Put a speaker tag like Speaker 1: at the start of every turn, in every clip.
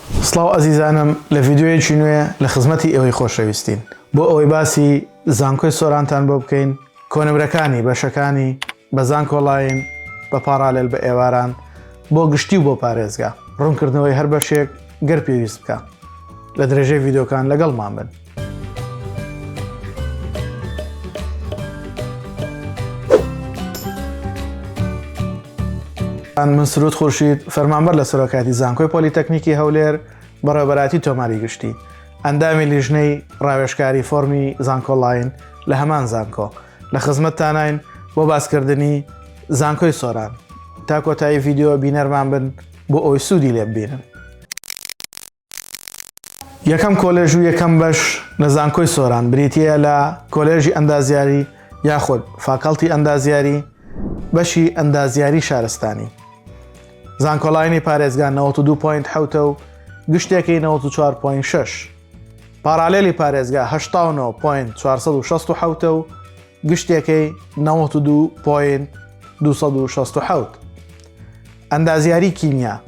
Speaker 1: سڵاو ئەزیزانم لە ڤیدیۆیەکی نوێ لە خزمەتی ئێوەی خۆشەویستین بۆ ئەوەی باسی زانکۆی سۆرانتان بۆ بکەین کۆنمرەکانی بەشەکانی بە زانکۆلاین بە پاڕالێل بە ئێواران بۆ گشتی و بۆ پارێزگا ڕوونکردنەوەی هەر بەشێک گەر پێویست بکە لە درێژەی ڤیدیۆکان لەگەڵمان بن. من سرود خورشید فەرمانبەر لە سەرۆکایەتی زانکۆی پۆلیتەکنیکی هەولێر بەڕێوەبەرایەتی تۆماری گشتی ئەندامی لیژنەی ڕاوێژکاری فۆرمی زانکۆلاین لە هەمان زانکۆ لە خزمەتتانین بۆ باسکردنی زانکۆی سۆران تا کۆتایی ڤیدیۆ بینەرمان بن بۆ ئەوەی سوودی لێ ببینن. یەکەم کۆلێژ و یەکەم بەش لە زانکۆی سۆران بریتییە لە کۆلێژی ئەندازیاری یاخود فاکەڵتی ئەندازیاری بەشی ئەندازیاری شارستانی. زانکۆلاینی پارێزگا 92.7 و گشتێکەی 94.6. پارالێلی پارێزگا 89.467 و گشتێکەی 92.267. ئەندازیاری کیمیا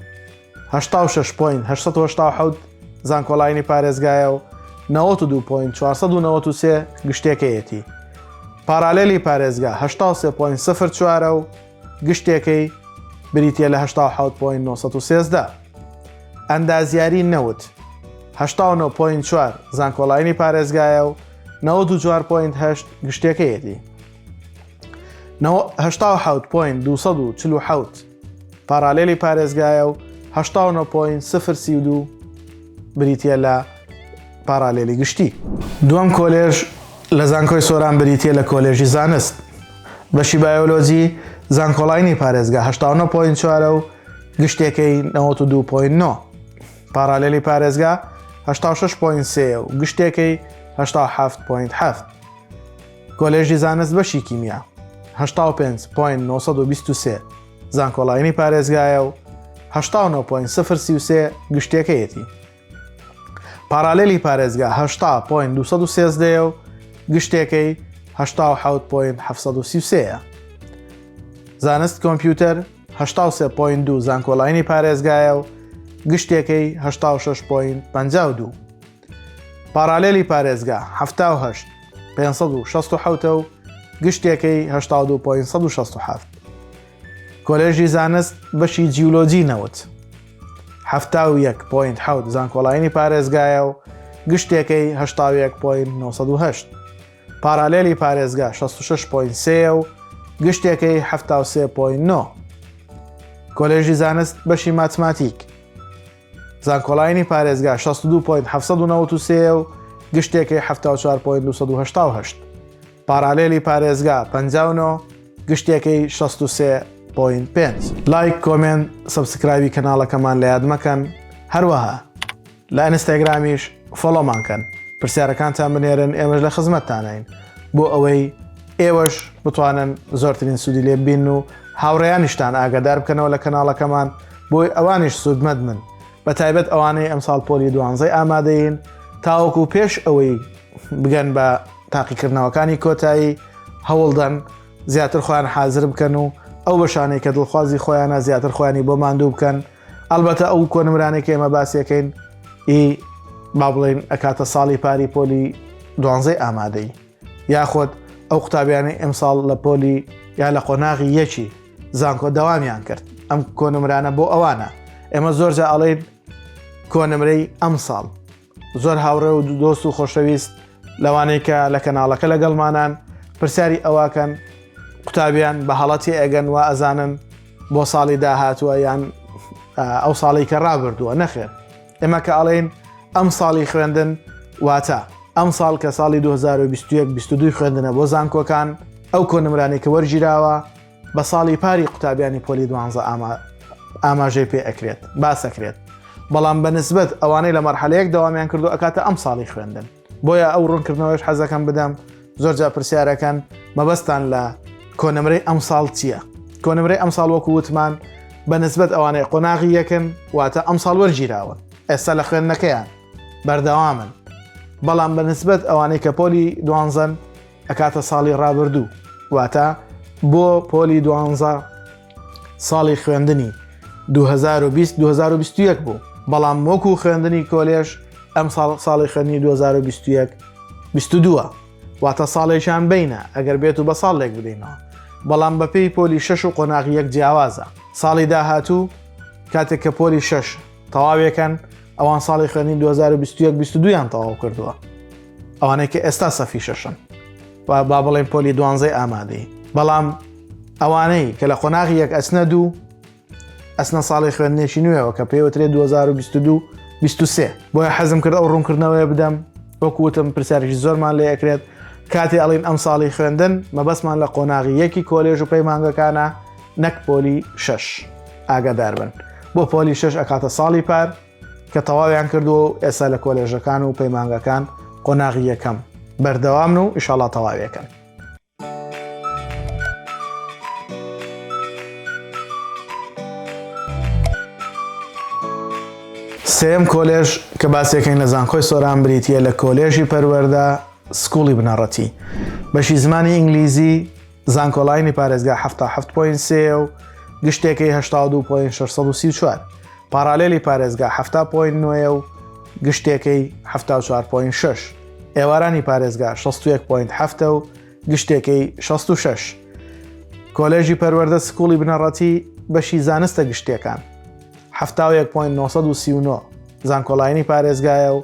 Speaker 1: 86 point 887 زانکۆلاینی پارێزگایە و 92 point 493 گشتێکەیەتی. پارالێلی پارێزگا 83 point 04 و گشتێکەی بریتیە لە 87 point 913. ئەندازیاری نەوت 89 point 4 زانکۆلاینی پارێزگایە و 94 point 8 گشتێکەیەتی. 87 point 247 پارالێلی پارێزگایە و 89 point 032 بریتیە لە پارالێلی گشتی. دووەم کۆلێژ لە زانکۆی سۆران بریتیە لە کۆلێژی زانست بەشی بایۆلۆجی زانکۆلاینی پارێزگا 89 point 4 و گشتێکەی 92 point 9 پارالێلی پارێزگا 86 point 3 و گشتێکەی 87 point 7 کۆلێژی زانست بەشی کیمیا 85 point 923 زانکۆلاینی پارێزگایە و 89 point 033 گشتێکەیەتی. پارالێلی پارێزگا 80 point 213 و گشتێکەی 87 point 733 زانست کۆمپیوتەر 83 point 2 زانکۆلاینی پارێزگایە و گشتێکەی 86 point 52 پارالێلی پارێزگا 78 567 و گشتێکەی 82 point 167 کۆلێژی زانست بەشی جیولۆجی نەوت 71 point 7 زانکۆلاینی پارێزگایە و گشتێکەی 81 point 908 پارالێلی پارێزگا 66 point 3 و گشتێکەی 73 point 9 کۆلێژی زانست بەشی ماتماتیک زانکۆلاینی پارێزگا 62 point 793 و گشتێکەی 74 point 288 پارالێلی پارێزگا 59 گشتێکەی 63.5 لایک comment subscribe ی کەناڵەکەمان لە یاد مەکەن هەروەها لە ئینستاگرامیش follow مان کەن پرسیارەکانتان بنێرن ئێمەش لە خزمەتتانین بۆ ئەوەی ئێوەش بتوانن زۆرترین سوودی لێ ببین و هاوڕێیانیشتان ئاگادار بکەنەوە لە کەناڵەکەمان بۆی ئەوانیش سوودمەند بن بە تایبەت ئەوانەی ئەمساڵ پۆلی دوانزەی ئامادەین تاوەکو پێش ئەوەی بگەن بە تاقیکردنەوەکانی کۆتایی هەوڵدەن زیاتر خۆیان حازر بکەن و ئەو بەشانەی کە دڵخوازی خۆیانە زیاتر خۆیانی بۆ ماندوو بکەن ئەلبەتە ئەو کۆنمرانەی کە ئێمە باسیەکەین ئی با بڵێین ئەکاتە ساڵی پاری پۆلی دوانزەی ئامادەی یاخود ئەو قوتابیانەی ئەمساڵ لە پۆلی یا لە قۆناغی یەکی زانکۆ دەوامیان کرد ئەم کۆنمرانە بۆ ئەوانە ئێمە زۆرجا ئەڵێن کۆنمرەی ئەمساڵ زۆر هاوڕێ و دۆست و خۆشەویست لەوانەی کە لە کەناڵەکە لەگەڵمانان پرسیاری ئەوەکەن قوتابیان بە هەڵە تێئەگەن وا ئەزانن بۆ ساڵی داهاتووە یان ئەو ساڵی کە ڕابردووە نەخێر ئێمە کە ئەڵێن ئەم ساڵی خوێندن واتە ئەم ساڵ کە ساڵی 2021 22 خوێندنە بۆ زانکۆکان ئەو کۆنمرانەی کە وەرگیراوە بە ساڵی پاری قوتابیانی پۆلی دوانزە ئاماژەی پێ ئەکرێت باسەکرێت بەڵام بە نسبەت ئەوانەی لە مەرحەلەیەک دەوامیان کردو ئەکاتە ئەم ساڵی خوێندن بۆیە ئەو ڕوونکردنەوەش حەزەکەم بدەم زۆرجار پرسیارەکەن مەبەستان لە کۆنمرەی ئەم ساڵ چییە؟ کۆنمرەی ئەم ساڵ وەکو وتمان بە نسبەت ئەوانەی قۆناغی یەکن واتە ئەم ساڵ وەرگیراون ئێستا لە خوێندنەکەیان بەردەوامن بەڵام بە نسبەت ئەوانەی کە پۆلی دوانزەن ئەکاتە ساڵی ڕابردوو واتە بۆ پۆلی دوانزە ساڵی خوێندنی 2020 2021 بوو. بەڵام وەکو خوێندنی کۆلێژ ئەم ساڵ ساڵی خوێندنی 2021 22 واتە ساڵێکیان بینە ئەگەر بێت و بە ساڵ لێک بدەینەوە بەڵام بەپێی پۆلی شەش و قۆناغی یەک جیاوازە ساڵی داهاتوو کاتێک کە پۆلی شەش تەواوێکەن ئەوان ساڵی خوێندنی 2021 22یان تەواو کردووە ئەوانەی کە ئێستا سەفی شەشن و با بڵێن پۆلی دوانزەی ئامادەی بەڵام ئەوانەی کە لە قۆناغی یەک ئەچنە دوو ئەچنە ساڵی خوێندنێکی نوێەوە کە پێوترێ 2022 23 بۆیە حەزم کرد ئەو ڕوونکردنەوەیە بدەم وەکو وتم پرسیارێکی زۆرمان لێ ئەکرێت کاتێ ئەڵین ئەم ساڵی خوێندن مەبەستمان لە قۆناغی یەکی کۆلێژ و پەیمانگەکانە نەک پۆلی شەش ئاگادار بن بۆ پۆلی شەش ئەکاتە ساڵی پار کە تەواویان کردووە و ئێستا لە کۆلێژەکان و پەیمانگەکان قۆناغی یەکەم بەردەوامن و ئیشاڵا تەواویەکەن. سێیەم کۆلێژ کە باسیەکەین لە زانکۆی سۆران بریتییە لە کۆلێژی پەروەردە سکوڵی بنەڕەتی بەشی زمانی ئینگلیزی زانکۆلاینی پارێزگا 77 point سێ و گشتێکەی 82 point 634 پارالێلی پارێزگا 70 point نۆیە و گشتێکەی 74 point 6 ئێوارانی پارێزگا 61 point هەفتە و گشتێکەی 66 کۆلێژی پەروەردە سکوڵی بنەڕەتی بەشی زانستە گشتیەکان 71 point 939 زانکۆلاینی پارێزگایە و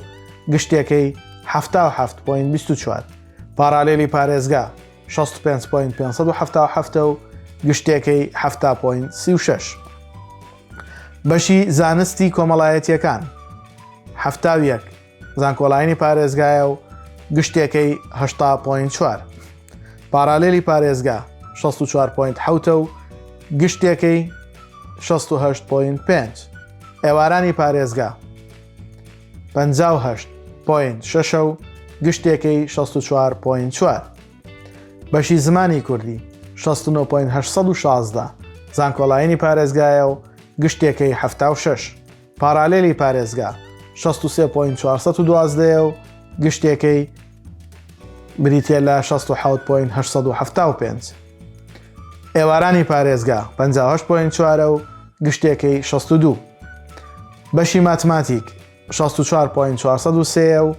Speaker 1: گشتێکەی 77 point 24 پارالێلی پارێزگا 65 point 577 و گشتێکەی 70 point 36 بەشی زانستی کۆمەڵایەتیەکان 71 زانکۆلاینی پارێزگایە و گشتێکەی 80 point 4 پارالێلی پارێزگا 64 point حوتە و گشتێکەی 68 point 5 ئێوارانی پارێزگا 58 point 6 و گشتێکەی 64 point 4 بەشی زمانی کوردی 69 point 816 زانکۆلاینی پارێزگایە و گشتێکەی 76 پارالێلی پارێزگا 63 point 412 و گشتێکەی بریتە لە 67 point 875 ئێوارانی پارێزگا 58 point 4 و گشتێکەی 62 بەشی ماتماتیک 64 point 403 و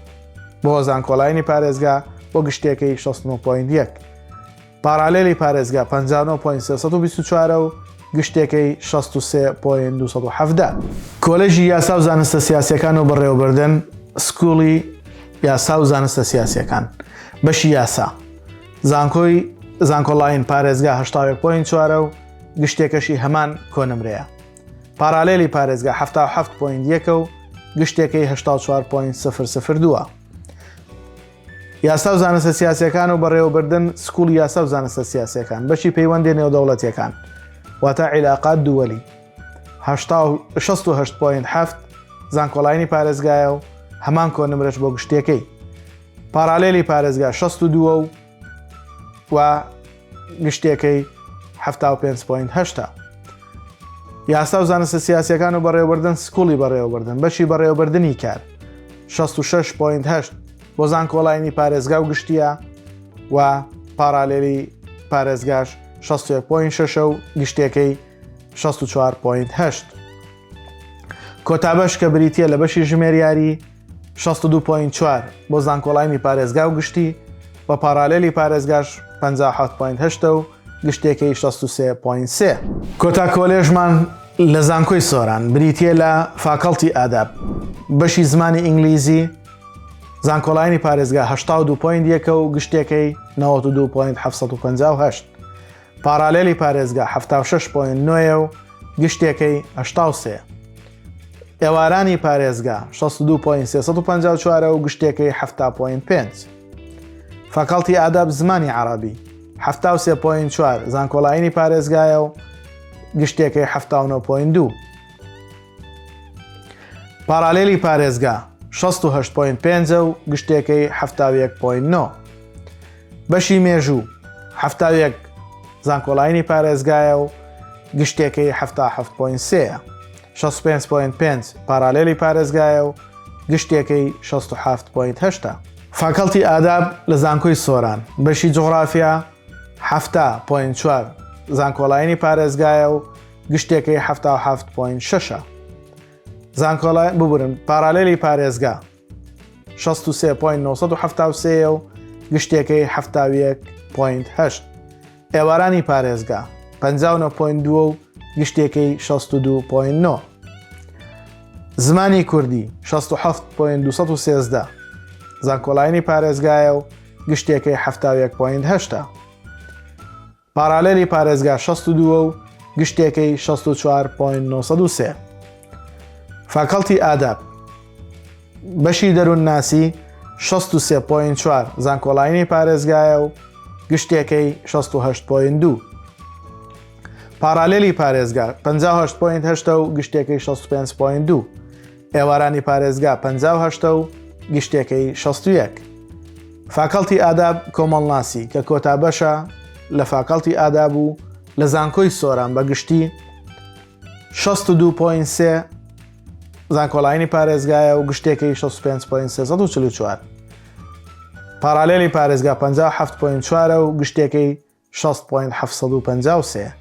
Speaker 1: بۆ زانکۆلاینی پارێزگا بۆ گشتێکەی 69 point 1 پارالێلی پارێزگا 59 point 324 و گشتێکەی 63 point 217. کۆلێژی یاسا و زانستە سیاسیەکان و بەڕێوەبردن سکوڵی یاسا و زانستە سیاسیەکان بەشی یاسا زانکۆی زانکۆلاین پارێزگا 81 point 4 و گشتێکەشی هەمان کۆنمرەیە پارالێلی پارێزگا 77 point 1 و گشتێکەی 84 point 002. یاسا و زانستە سیاسیەکان و بەڕێوەبردن سکوڵی یاسا و زانستە سیاسیەکان بەشی پەیوەندی نێودەوڵەتیەکان واتە عیلاقات دووەلی 68.7 زانکۆلاینی پارێزگایە و هەمان کۆنمرەش بۆ گشتیەکەی پارالێلی پارێزگا 62 و و گشتیەکەی 75.8 یاسا و زانستە سیاسیەکان و بەڕێوەبردن سکوڵی بەڕێوەبردن بەشی بەڕێوەبردنی کار 66.8 بۆ زانکۆلاینی پارێزگا و گشتیە و پارالێلی پارێزگاش 61.6 و گشتیەکەی 64.8 کۆتا بەش کە بریتە لە بەشی ژمێریاری 62.4 بۆ زانکۆلاینی پارێزگا و گشتی و پارالێلی پارێزگاش 57.8 و گشتێکەی 63.3. کۆتا کۆلێژمان لە زانکۆی سۆران بریتییە لە فاکەڵتی ئاداب بەشی زمانی ئینگلیزی زانکۆلاینی پارێزگا 82 point یەکە و گشتێکەی 92 point 758 پارالێلی پارێزگا 76 point نۆیە و گشتێکەی 83 ئێوارانی پارێزگا 62 point 354 و گشتێکەی 70 point 5 فاکەڵتی ئاداب زمانی عەڕەبی 73 point 4 زانکۆلاینی پارێزگایە و گشتێکەی 79 point 2 پارالێلی پارێزگا 68 point 5 و گشتێکەی 71 point 9 بەشی مێژوو 71 زانکۆلاینی پارێزگایە و گشتێکەی 77 point 3 65 point 5 پارالێلی پارێزگایە و گشتێکەی 67 point 8 فاکەڵتی ئاداب لە زانکۆی سۆران بەشی جوغرافیا 70 point 4 زانکۆلاینی پارێزگایە و گشتێکەی 77 point 6. زانکۆڵای ببورن پارالێلی پارێزگا 63.973 و گشتێکەی 71.8 ئێوارانی پارێزگا 59.2 و گشتێکەی 62.9 زمانی کوردی 67.213 زانکۆلاینی پارێزگایە و گشتێکەی 71.8 پارالێلی پارێزگا 62 و گشتێکەی 64.903. فاکەڵتی ئاداب بەشی دەروونناسی 63.4 زانکۆلاینی پارێزگایە و گشتێکەی 68.2. پارالێلی پارێزگا 58.8 و گشتێکەی 65.2. ئێوارانی پارێزگا 58 و گشتێکەی 61. فاکەڵتی ئاداب کۆمەڵناسی کە کۆتا بەشە لە فاکەڵتی ئاداب و لە زانکۆی سۆران بە گشتی 62.3 زانکۆلاینی پارێزگایە و گشتێکەی 65.344 پارالێلی پارێزگا 57.4 و گشتێکەی 60.753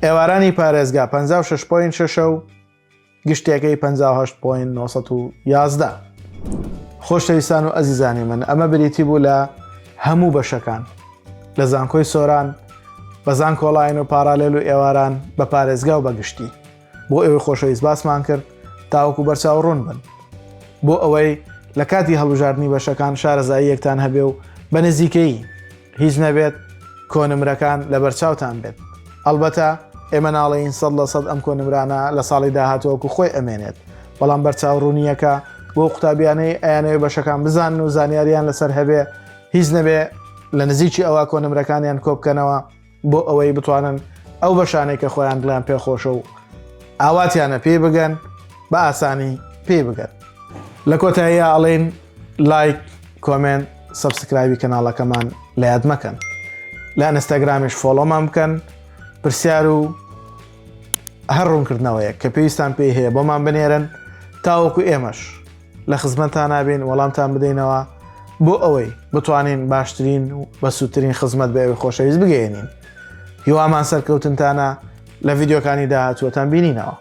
Speaker 1: ئێوارانی پارێزگا 56.6 و گشتیەکەی 58.911. خۆشەویستان و ئەزیزانی من ئەمە بریتی بوو لە هەموو بەشەکان لە زانکۆی سۆران بە زانکۆلاین و پارالێل و ئێواران بە پارێزگا و بەگشتی بۆ ئێوەی خۆشەویست باسمان کرد تاوەکو بەرچاو ڕوون بن بۆ ئەوەی لە کاتی هەڵبژاردنی بەشەکان شارەزاییەکتان هەبێ و بە نزیکەیی هیچ نەبێت کۆنمرەکان لەبەرچاوتان بێت. ئەڵبەتە ئێمە ناڵێین 100% ئەم کۆنمرانە لە ساڵی داهاتوو وەکو خۆی ئەمێنێت، بەڵام بەرچاوڕوونییەکە بۆ قوتابیانەی ئەیانەوێ بەشەکان بزانن و زانیاریان لەسەر هەبێ هیچ نەبێ لە نزیکی ئەوە کۆنمرەکانیان کۆبکەنەوە بۆ ئەوەی بتوانن ئەو بەشانەی کە خۆیان دڵیان پێخۆشە و ئاواتیانە پێی بگەن بە ئاسانی پێی بگەن. لە کۆتاییا ئەڵێین لایک، comment، subscribe ی کەناڵەکەمان لە یاد مەکەن. لە ئینستاگرامیش follow مان بکەن، پرسیار و هەر ڕوونکردنەوەیەک کە پێویستان پێی هەیە بۆمان بنێرن تاوەکو ئێمەش لە خزمەتتان بین وەڵامتان بدەینەوە بۆ ئەوەی بتوانین باشترین و بەسوودترین خزمەت بە ئێوەی خۆشەویست بگەیەنین. هیوامان سەرکەوتنتانە لە ڤیدیۆکانی داهاتووەتان بینینەوە.